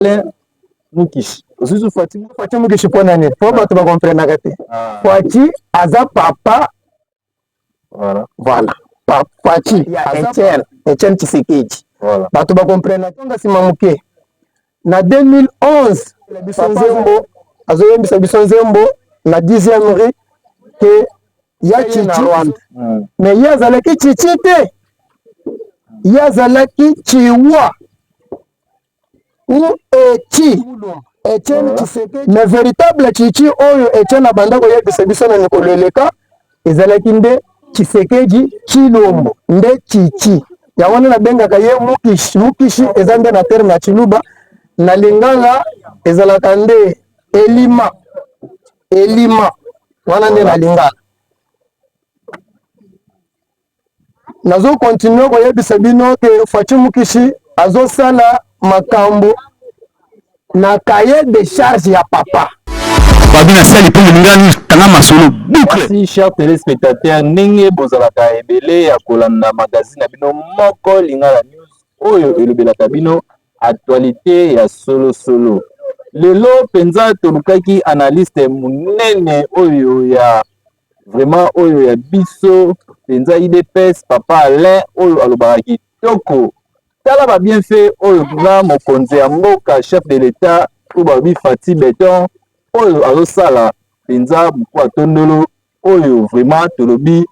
Alain Mukishi. Osusu Fatshi Fatshi Mukishi mpo na nini? Mpo bato bakomprenaka te. Fatshi aza papa. Voilà. Voilà. Fatshi ya Etienne, Etienne Tshisekedi. Voilà. Bato bakomprenaka tonga nsima moke. Na 2011 biso nzembo azoyembisa biso nzembo na 10e rue ke ya Tshitshi. Mais ye azalaki Tshitshi te. Ye azalaki Tshiwa. Ou Eti Etienne Tshisekedi. Mais véritable Tshitshi oyo Etienne abanda koyebisa biso na mikolo eleka ezalaki nde Tshisekedi Tshilombo nde Tshitshi. Yango wana nabengaka ye Mukishi. Mukishi eza nde na terme ya Tshiluba, na Lingala ezalaka nde elima. Elima wana nde na Lingala. Nazo continuer koyebisa bino ke Fatshi Mukishi azosala makambo na cahier de charge ya papa. Babi na sali mpo moninga news tanga masolo boucle. Merci chers téléspectateurs, ndenge bozalaka ebele ya kolanda magazine na bino moko Lingala News oyo elobelaka bino actualité ya solo solo. Lelo mpenza tolukaki analyste monene oyo ya vraiment oyo ya biso mpenza UDPS papa Alain oyo alobaka kitoko. Tala ba bienfait oyo na mokonzi ya mboka chef de l'etat oyo balobi Fatshi Beton oyo azosala mpenza mokwa tondolo oyo vraiment tolobi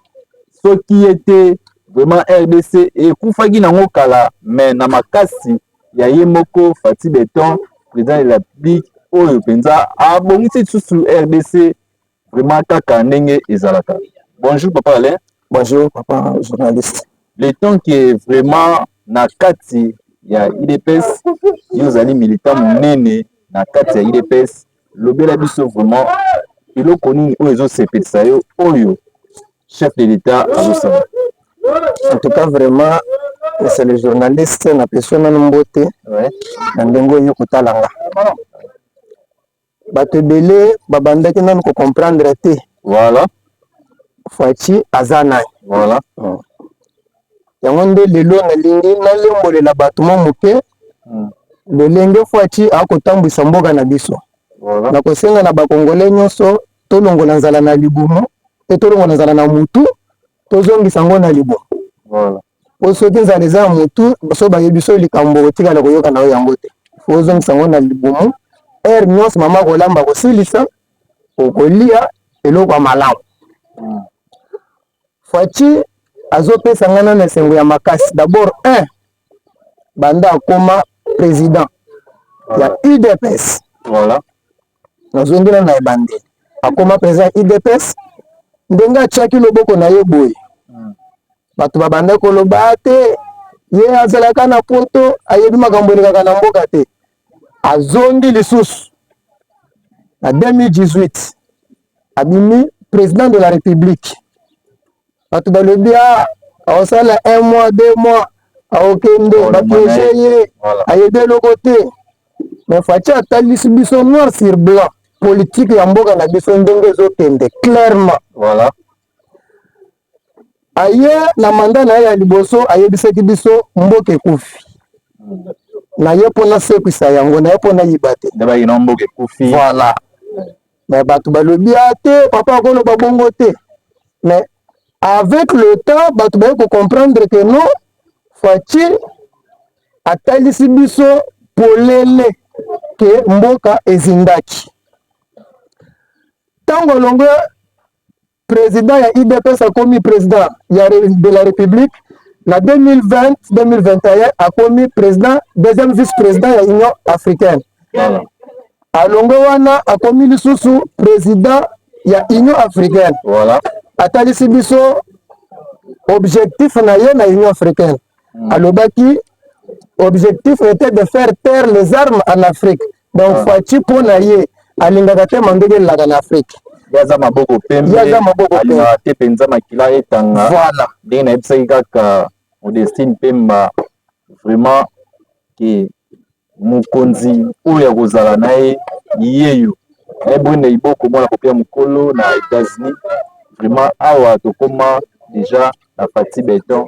soki ye te vraiment RDC ekufaki nango kala, mais na makasi ya ye moko Fatshi Beton président de la République oyo mpenza abongisi lisusu RDC vraiment kaka ndenge ezalaka. Bonjour papa Alain. Bonjour papa journaliste. Le temps que vraiment na kati ya UDPS yo ozali militant monene na kati ya UDPS, lobela biso vraiment eloko nini oyo ezosepelisa yo oyo chef de l'etat azosala. En tout cas vraiment c'est le journaliste na peso nanu mbote na ndenge oyo kotala nga. Bato ebele babandaki nanu ko comprendre te. Voilà. Fatshi aza nani. Voilà. Yango nde lelo nalingi nalembolela bato mwa moke lolenge Fatshi akotambwisa mboka na biso. Voilà. Nakosenga na bakongole nyonso tolongola nzala na libumu pe tolongola nzala na mutu tozongisa yango na libumu. Voilà. Po soki nzala eza na mutu, so bayebi so likambo otikala koyoka na yo yango te. Faut ozongisa yango na libumu. Heure nyonso mama akolamba akosilisa, okolia eloko ya malamu. Fatshi azopesa nga nano esengo ya makasi. D'abord un, banda akoma président ya UDPS. Voilà. Nazongela na ebandeli. Akoma président ya UDPS, ndenge atiaki loboko na ye boye. Bato babanda koloba te, ye azalaka na poto, ayebi makambo elekaka na mboka te. Azongi lisusu na 2018, abimi président de la République. Bato balobi aosala 1 mois, 2 mois, aokende, bapiéger ye, ayebi eloko te. Mais Fatshi atalisi biso noir sur blanc politique ya mboka na biso ndenge ezokende clairement. Voilà. Aye na mandat na ye ya liboso ayebisaki biso mboka ekufi. Na ye mpona sekwisa yango, na ye mpona yiba te. Nde bayina mboka ekufi. Voilà. Mais bato balobi te papa akoloba bongo te. Mais avec le temps bato baye ko comprendre que non, Fatshi atalisi biso polele ke mboka ezindaki. Tango longo président ya UDPS akomi président ya de la République na 2020 2021 akomi président deuxième vice-président ya Union africaine. Voilà. Alongo wana akomi lisusu président ya Union africaine. Voilà. Atalisi biso objectif na ye na Union africaine. Alobaki objectif était de faire taire les armes en Afrique. Donc Fatshi mpo na ye alingaka te mandoki elaka na Afrique. Ye aza maboko pembe, Ye aza maboko pembe. alingaka te mpenza makila etanga. Voilà. Ndenge nayebisaki kaka Modestine Pemba vraiment ke mokonzi oyo akozala na ye yeyo naye Brenda Iboko mwana popia mokolo na États-Unis. Vraiment awa tokoma déjà na Fatshi Beton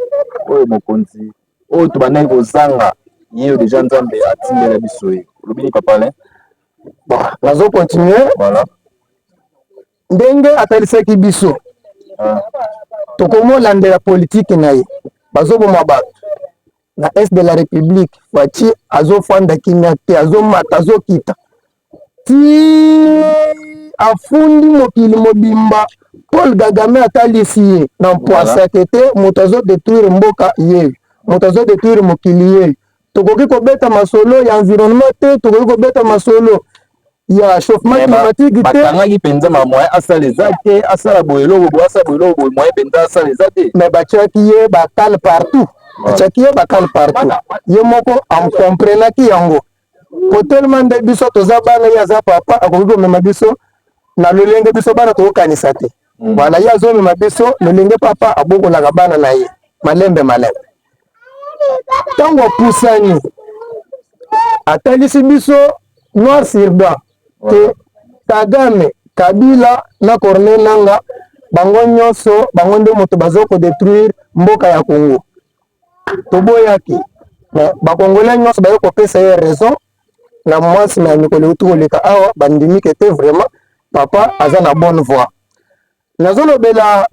oyo mokonzi oyo tobandaki kozanga yeyo déjà Nzambe atindela biso ye. Olobi nini papa Alain? Bon, nazo continuer. Voilà. Ndenge atalisaki biso Ah. Tokomolandela politike na ye, bazoboma bato na est de la république. Fatshi azofanda kimia te, azomata, azokita ti afundi mokili mobimba. Paul Kagame atalisi ye na mpwasa ke te, moto azodétruire mboka ye, moto azodétruire mokili ye. Tokoki kobeta masolo ya environnement te, tokoki kobeta masolo ya chauffement climatique te. Bakangaki mpenza ma moyen asala eza te, asala boye eloko boye, asala boye eloko boye, moyen mpenza asala eza te. Mais batiaki ye bakale partout, batiaki ye bakale partout. Ye moko akomprenaki yango po tellement nde biso toza bana, ye aza papa, akoki komema biso na lolenge biso bana tokokanisa te. Voilà, ye azomema biso lolenge papa abokolaka bana na ye, malembe malembe. Ntango apusani, atalisi biso noir sur blanc ke Kagame, Kabila na Corneille Nanga, bango nyonso, bango nde moto baza kodétruire mboka ya Congo. Toboyaki, mais bakongolais nyonso baye kopesa ye raison. Na mwa nsima ya mikolo euti koleka awa, bandimi ke te, vraiment papa aza na bonne voie. Nazolobela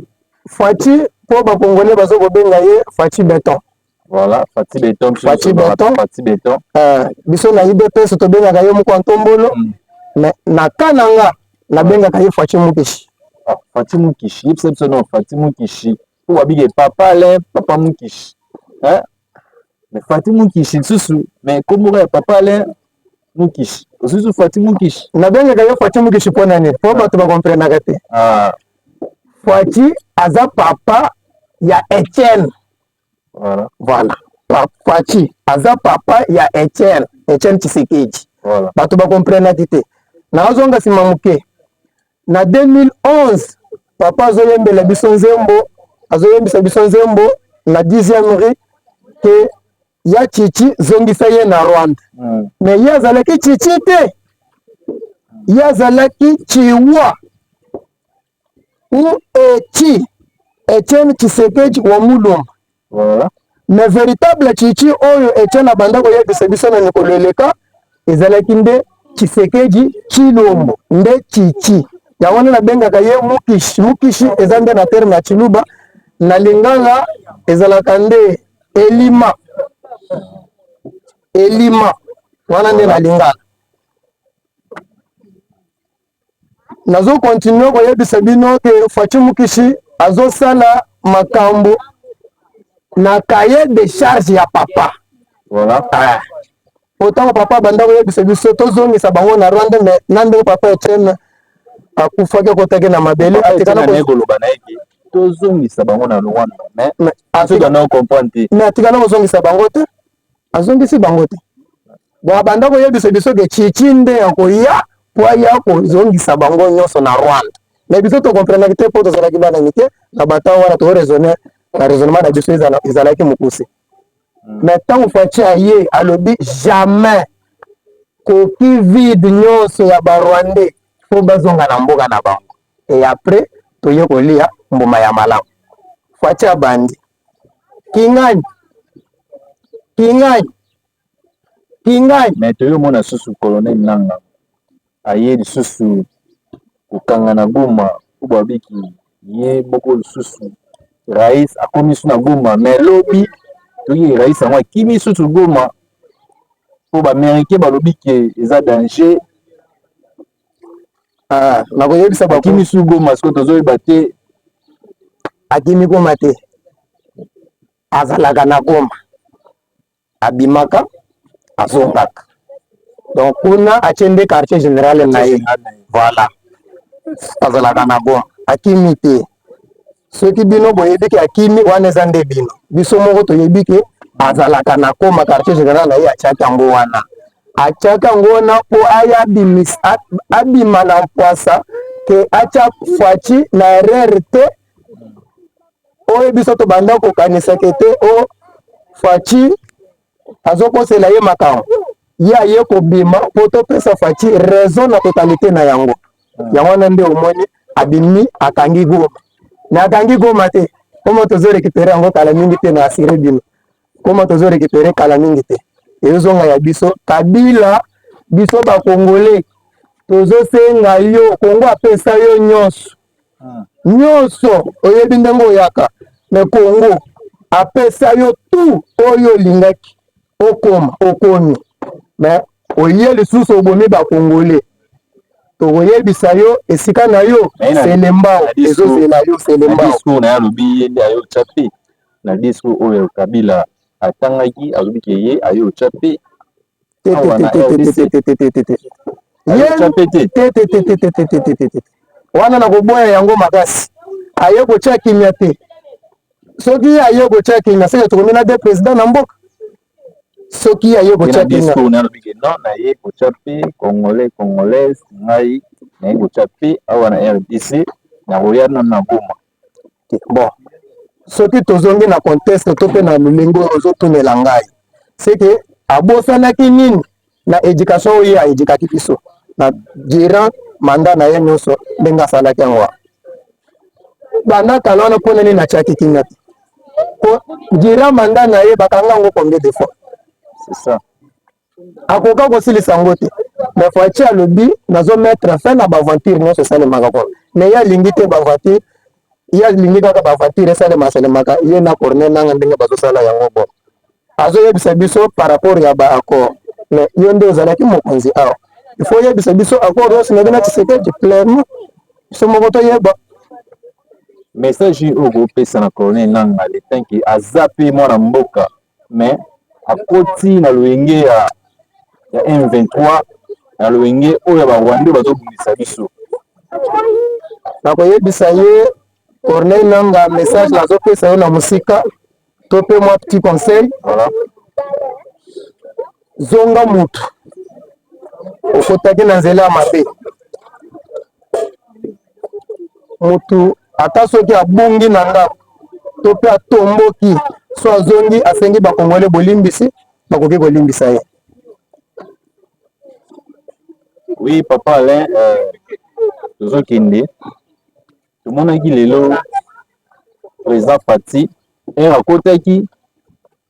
Fatshi mpo bakongolais baza kobenga ye Fatshi Béton. Voilà, Fatshi Béton. Fatshi Béton. Fatshi Béton. Biso na UDPS tobengaka ye moko Ntombolo, mais na ka na nga nabengaka ye Fatshi Mukishi. Ah, Fatshi Mukishi, yebisa biso no Fatshi Mukishi. Po babike papa Alain, papa Mukishi. Hein? Mais Fatshi Mukishi lisusu, mais kombo ya papa Alain Mukishi. Osusu Fatshi Mukishi. Nabengaka ye Fatshi Mukishi mpo na nini? Mpo bato bakomprenaka te. Ah. Fatshi aza papa ya Etienne. Voilà. Voilà. Fatshi aza papa ya Etienne, Etienne Tshisekedi. Voilà. Bato bakomprenaki te. Nazonga nsima moke. Na 2011, papa azoyembela biso nzembo, azoyembisa biso nzembo na 10e rue ke ya Chichi, zongisa ye na Rwanda. Mais ye azalaki Chichi te, ye azalaki Chiwa ou Eti, Etienne Tshisekedi wa Mulumba. Voilà. Mais véritable Chichi oyo Etienne abanda koyebisa biso na mikolo eleka ezalaki nde Tshisekedi Tshilombo, nde Chichi. Yango wana nabengaka ye Mukishi. Mukishi eza nde na terme ya Tshiluba, na lingala ezalaka nde elima. Elima wana nde na lingala. Nazo continuer koyebisa bino ke Fatshi Mukishi azosala makambo na cahier de charge ya papa. Voilà. Ah. Po ntango papa abanda koyebisa biso tozongisa bango na Rwanda, mais na ndenge papa Etienne akufaki, akotaki na mabele, atikala koloba na ye ke tozongisa bango na Rwanda, mais atikala comprendre te. Mais atikala kozongisa bango te, azongisi bango te. Bon, abanda koyebisa biso ke Chichi nde akoya po aya kozongisa bango nyonso na Rwanda. Mais biso tokomprenaki te mpo tozalaki bana mike na batango wana, toraisonne na raisonnement na biso ezalaki mokuse. Mais ntango Fatshi aye, alobi jamais, coquille vide nyonso ya barwandais mpo bazonga na mboka na bango. Et après toye kolia mbuma ya malamu. Fatshi abandi Kingani, Kingani, Kingani. Mais toyomona susu colonel Nanga aye lisusu kokanga na Goma, po babiki ye moko lisusu rais akomi su na Goma. Mais lobi toki rais yango akimi susu Goma po baaméricain balobi ke eza danger. Ah, nakoyebisa. Akimi su Goma, sikoyo tozoyeba te. Akimi Goma te, azalaka na Goma, abimaka, azongaka. Donc kuna atie nde quartier général na ye. Voilà, azalaka na Goma, akimi te. Soki bino boyebi ke akimi, wana eza nde bino. Biso moko toyebi ke azalaka na Goma, quartier général na ye atiaki yango wana. Atiaki yango wana mpo aya abima na mpwasa ke atya Fatshi na erreur te. Oyo biso tobanda kokanisaka te, o Fatshi azokosela ye makambo, ye aye kobima mpo topesa Fatshi raison na totalité na yango. Yango wana nde omoni abimi, akangi Goma. Na akangi Goma te, koma tozo récupérer yango kala mingi te. Na assurer bino, koma tozo récupérer kala mingi te, ezozonga ya biso. Kabila. Biso bakongole tozosenga yo, Kongo apesa yo nyonso nyonso, oyebi ndenge oyaka, me Kongo apesa yo tout oyo olingaki okoma, okomi, me oye lisusu obomi bakongole. Tokoyebisa yo esika na yo Selembao ezozela yo Selembao. Discours na ye alobi ye nde aye otya mpe na discours oyo Kabila atangaki, alobi ke ye aye otya mpe te wana nakoboya yango makasi. Aye kotya kimia te. Soki ye aye kotya kimia, seke tokomi na de président na mboka. Soki aye kotya kimia, discours na alobi ke non, naye kotya mpe congolais, congolaise, ngai naye kotya mpe awa na RDC, nakoya nano na Goma. Bon, soki tozongi na contexte to mpe na lolenge oyo ozotunela ngai, seke abosanaki nini na éducation oyo ye aedikaki biso na durant mandat na ye nyonso, ndenge asalaki yango wana banda kala wana? Mpona nini atiaki kimia te? Po durant mandat na ye bakanga yango combien de fois? C'est ça. Akoka kosilisa yango te. Mais Fatshi alobi nazo mettre fin na baaventure nyonso esalemaka kuna. Mais ye alingi te baaventure, ye alingi kaka baaventure esalema salemaka ye na Corneille Nanga ndenge bazosala yango. Bon, azoyebisa biso par rapport ya baaccord, mais yo nde ozalaki mokonzi awa, il faut oyebisa biso accord oyo osignaki na Tshisekedi clairement, biso moko toyeba. Message oyo kopesa na Corneille Nanga, le temps ke aza mpe mwana mboka, mais akoti na loyenge ya M23, na loyenge oyo ya barwandais bazobundisa biso. Nakoyebisa ye, Corneille Nanga, message nazopesa yo na mosika to mpe mwa petit conseil. Voilà. Zonga mutu, okotaki na nzela ya mabe. Mutu ata soki abungi na ndako to mpe atomboki, so azongi asengi bakongole bolimbisi, bakoki kolimbisa ye. Oui, papa Alain, tozokende. Tomonaki lelo président Fatshi ere akotaki,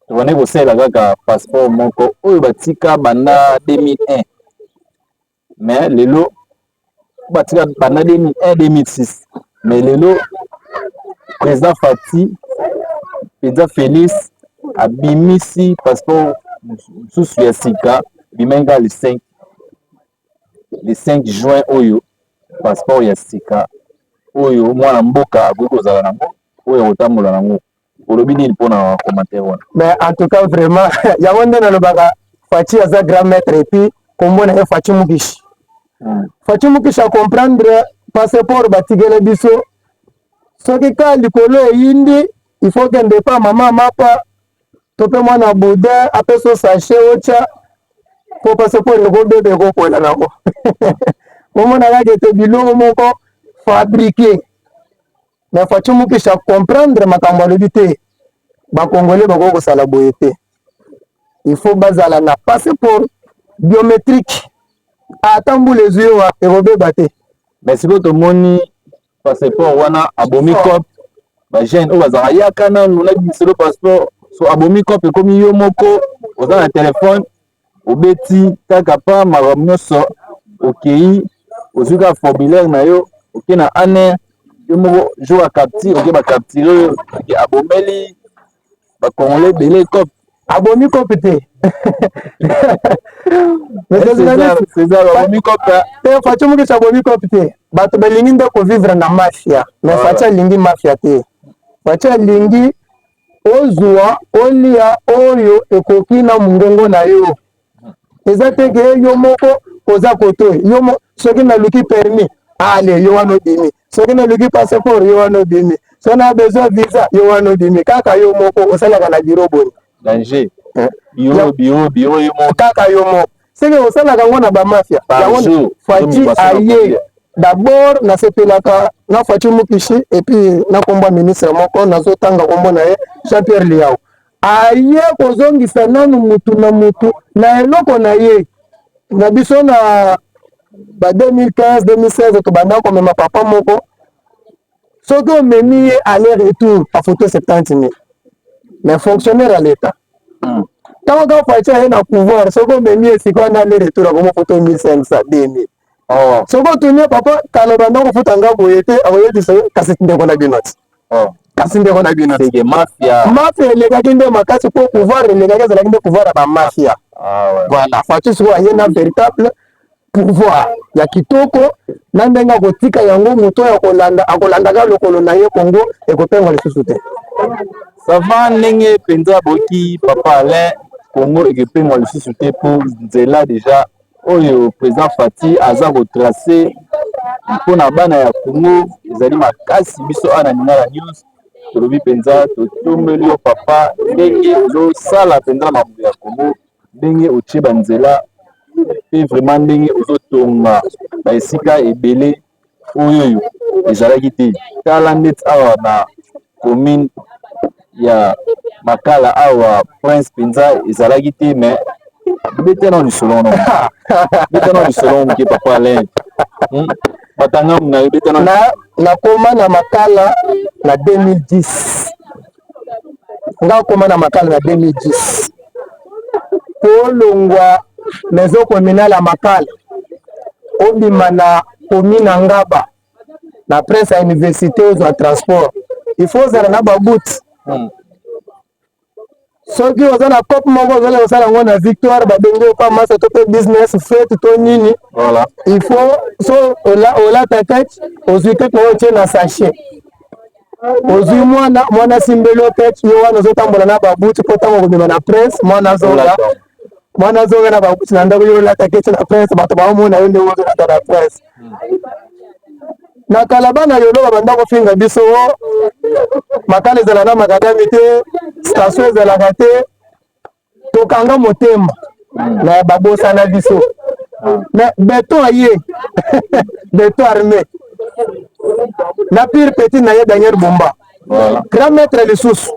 tobandaki kosalela kaka passeport moko oyo batika banda 2001, mais lelo batika banda 2001, 2006, mais lelo président Fatshi mpenza Félix abimisi passeport mosusu ya sika, ebimaki kaka le 5, le 5 juin oyo. Passeport ya sika oyo mwana mboka akoki kozala nango, oyo akotambola nango. Olobi nini mpona commentaire wana? Mais en tout cas, vraiment, yango nde nalobaka, Fatshi aza grand maître, et puis kombo na ye Fatshi Mukishi. Fatshi Mukishi acomprendre passeport batikele biso, soki ka likolo eyindi, il faut kende pa mama mapa to mpe mwana boudin apesa sachet otya, po passeport ekobeba, ekokwela nango. Omona kaka ete biloko moko fabriqué. Mais Fatshi Mukishi comprendre makambo, alobi te, bakongole bakoki kosala boye te, il faut bazala na passeport biométrique, ata mbula ezwi yo ekobeba te. Mais sikoyo tomoni passeport wana abomi cop bajeune oyo bazalaka yaka nanu na bimiselo passeport. So abomi cop, ekomi yo moko oza na telefone, obeti kaka pa makambo nyonso, okei ozwi kaka formulaire na yo, oke na ANR yo moko, jour ya capture oke, bacapture oyo abomeli bacongolais ebele cop. Abomi cop te. César, abomi cop. Te, Fatshi Mukishi abomi cop te. Bato balingi nde kovivre na mafia, mais Fatshi alingi mafia te. Fatshi alingi ozwa olia oyo ekoki na mongongo na yo. Eza te ke yo moko oza koto yo mo, soki naluki permis, ale yo wana obimi, soki naluki passeport, yo wana obimi, soki na besoin visa, yo wana obimi. Kaka yo moko osalaka na bureau boni? Danger. Bureau, bureau, bureau, yo moko. Kaka yo moko, seke osalaka yango na bamafia. Yango Fatshi aye d'abord, nasepelaka na Fatshi Mukishi, et puis na kombo ya ministre moko nazotanga kombo na ye, Jean Pierre Liao, aye kozongisa nanu mutu na mutu na eloko na ye. Na biso na ba 2015, 2016, tobanda komema papa moko, soki omemi ye aller retour, afoto 70 000, mais fonctionnaire ya l'État. Ntango kaka Fatshi aye na pouvoir, soki omemi ye sikoyo na aller retour akomofuta 1500, 2000. Oh. Soki otuni ye, papa, kala obanda kofuta nga boye te, akoyebisa yo kasi ndeko na bino ti. Oh. Kasi ndeko na bino ti. C'est que mafia. Mafia elekaki nde makasi mpo pouvoir elekaki, ezalaki nde pouvoir ya bamafia. Ah ouais. Voilà, Fatshi sikoyo aye na véritable pouvoir ya kitoko na ndenge akotika yango, moto oyo akolanda akolandaka lokolo na ye, Kongo ekopengwa lisusu te. Ça va, ndenge mpenza boki papa Alain, Congo ekepengwa lisusu te mpo nzela déjà oyo président Fatshi aza kotracer mpona bana ya Congo ezali makasi. Biso awa na Lingala News tolobi mpenza totombeli yo papa, ndenge ozosala mpenza na makambo ya Congo, ndenge otie banzela mpe vraiment ndenge ozotonga baesika ebele oyo ezalaki te. Tala ndeti awa na commune ya Makala awa, Prince mpenza ezalaki te, mais beta na lisolo wana, beta na lisolo moke, papa Alain. Batangamu na yo, beta na Na nakoma na Makala na 2010. Nga koma na Makala na 2010, kolongwa maison communale ya Makala, obima na commune ya Ngaba na Prince ya université, ozwa transport, il faut ozala na babuti. Soki oza na cope moko, ozali kosala yango na Victoire, babengi yo pa masa to mpe business, fête to nini, il faut so olata ketch, ozwi ketch na oyo otie na sachet, ozwi mwana, mwana asimbeli yo ketch, yo wana ozotambola na babuti mpo ntango okobima na Prince, mwana azonga, mwana azonga na babuti na ndako, yo olata ketch na Prince, bato baomona yo ndenge ozolata na Prince. Na kala bana yolo babanda kofinga biso, Makala ezala na macadam te, station ezalaka te. Tokanga motema na babosana biso, mais béton aye, béton armé na pire petit na ye Daniel Bomba. Grand maître lisusu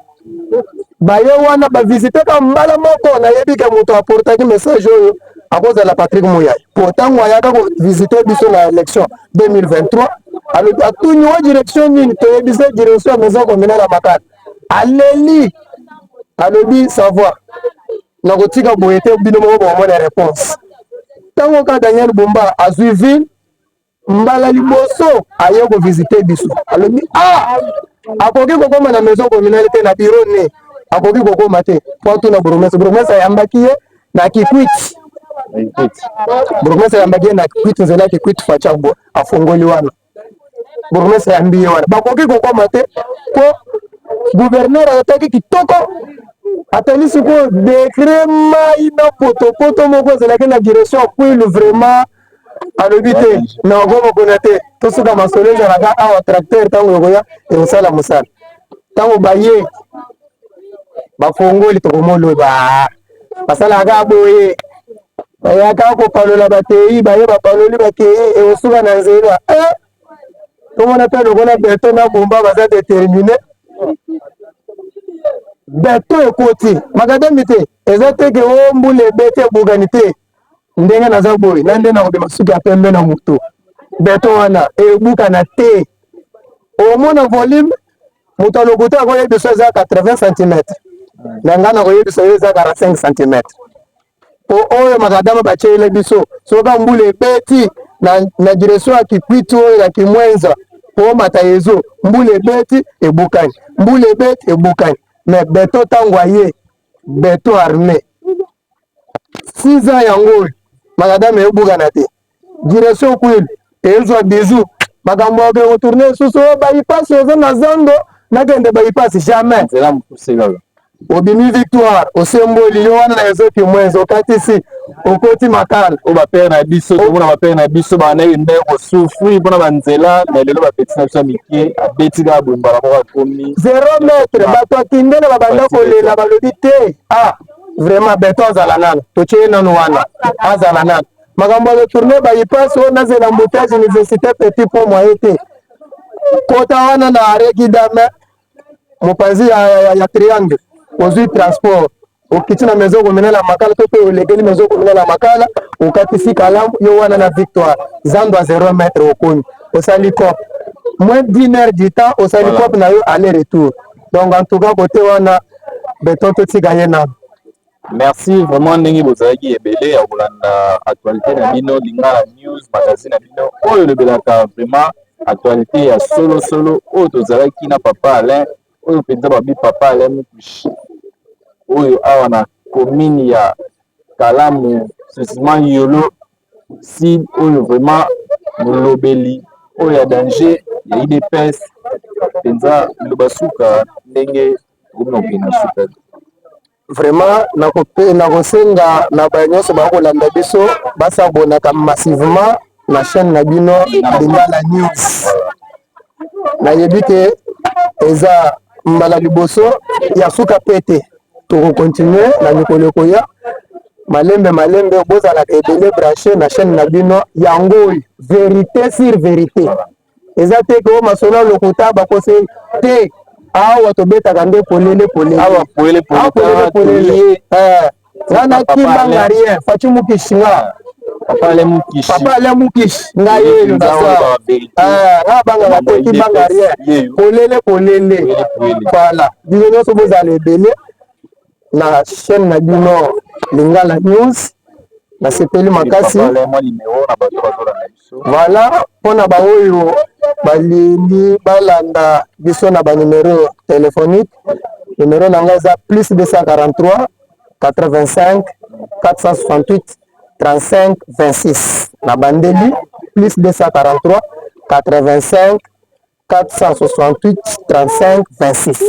baye wana bavisite ka mbala moko. Nayebi ke moto aportaki message oyo akozala Patrick Muyaya, po ntango ayaka kovisite biso na élection 2023, alobi, atuni wa direction nini, toyebisa direction ya maison communale ya Makala. Aleli, alobi: "Savoir nakotika boye te, bino moko bomona réponse." Ntango ka Daniel Bomba azwi ville, mbala liboso aye kovisite biso, alobi: "Ah, akoki kokóma na maison communale te, na bureau ne akoki kokóma te po atuna bourgmestre." Bourgmestre ayambaki ye na Kikwiti, bourgmestre ayambaki ye na Kikwiti, nzela ya Kikwiti. Fatshi afongoli wana, bourgmestre ayambi ye wana. Bakoki kokóma te po gouverneur ataki kitoko, atali sikoyo décret, mai na potopoto moko ezalaki na direction ya Kwilu. Vraiment alobi te, nakokoma kuna te, tosuka masolo ezalaka awa. Tracteur ntango ekoya, ekosala mosala. Ntango baye bafongoli, tokomoloba basalaka boye, bayaka kopalola, batei, baye bapaloli, bakei, ekosuka na nzela. Eh! Tomona mpe lokola béton na Bomba baza déterminé, béton ekoti, macadam te, eza te ke o mbula ebeti ebukani te. Ndenge naza boye na nde nakobima suki ya pembe na moto, béton wana ebukana te. Omona volume, moto alokuta akoyebisa eza 80 cm, na ngai nakoyebisa yo eza 45 cm, po oyo macadam batiele biso, soki mbula ebeti na direction ya Kikwiti oyo ya Kimwenza, po mata ezo, mbula ebeti ebukani, mbula ebeti ebukani. Mais béton, ntango aye, béton armé, 6 ans yango oyo, macadam ebukana te. Direction Kwilu ezwa bizu, makambo ya retourne lisusu oyo bypass oza na zando, nakende bypass, jamais. Nzela mokuse kaka. Obimi Victoire, osemboli, yo wana na ezoki Mwenze, okatisi, okoti Makala. Oyo bapere na biso, tomona bapere na biso bandaki nde kosouffrir mpona banzela, mais lelo bapeti na biso ya mike abeti kaka boye, mbala moko akomi. 0 mètre. Bato akindele babanda kolela, balobi te: "Ah, vraiment béton azala nano, totie ye nano wana, azala nano." Makambo ya retourne bypass oyo, nazela embouteillage université, petit pont moyen te. Kota wana na arrêt Kidame, mopanzi ya triangle, ozwi transport, okiti na maison communale ya Makala to mpe olekeli maison communale ya Makala, okatisi Kalamu, yo wana na Victoire, zando ya 0 mètre, okomi, osali cope, moins d'une heure du temps osali cope na yo aller retour. Donc en tout cas, côté wana béton, totika ye nano. Merci vraiment ndenge bozalaki ebele ya kolanda actualité na bino Lingala News magazine na bino oyo elobelaka vraiment actualité ya solo solo oyo tozalaki na papa Alain oyo mpenza babi papa Alain Mukushi oyo awa na commune ya Kalamu précisément Yolo Sud oyo vraiment molobeli oyo ya danger ya UDPS mpenza liloba suka ndenge okomi na kokende na suka. Vraiment nakosenga na baye nyonso bakolanda biso basabonaka massivement na chaîne na bino Lingala News. Nayebi ke eza mbala liboso ya suka pe te, tokokontinue na mikolo ekoya malembe malembe. Bozalaka ebele branche na chaîne na bino yango oyo, vérité sur vérité. Eza te ke o masolo ya lokuta bakose te, awa tobetaka nde polele polele. Awa polele polele, polele polele. Nga na kimbanga rien, Faci Mukishi nga. Papa Alain Mukishi. Papa Alain Mukishi nga yeyo naza nga bangaka te, kimbanga rien, polele polele. Voilà, bino nyonso bozala ebele na chaîne na bino Lingala News. Nasepeli makasi. Voilà, mpona baoyo balingi balanda biso na banumero téléphonique, numero na ngai eza plus 243 85 468 35 26. Na bandeli, plus 243 85 468 35 26.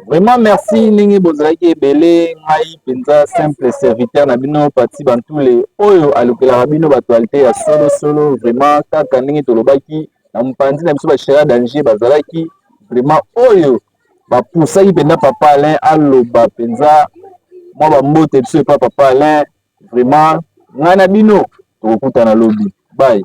Vraiment merci ndenge bozalaki ebele. Ngai mpenza simple serviteur na bino Pati Bantule oyo alukelaka bino baactualité ya solo solo. Vraiment kaka ndenge tolobaki na mopanzi na biso, bashera danger bazalaki vraiment oyo bapusaki mpenza papa Alain aloba mpenza mwa bambote biso epa papa Alain. Vraiment ngai na bino tokokutana lobi. Bye.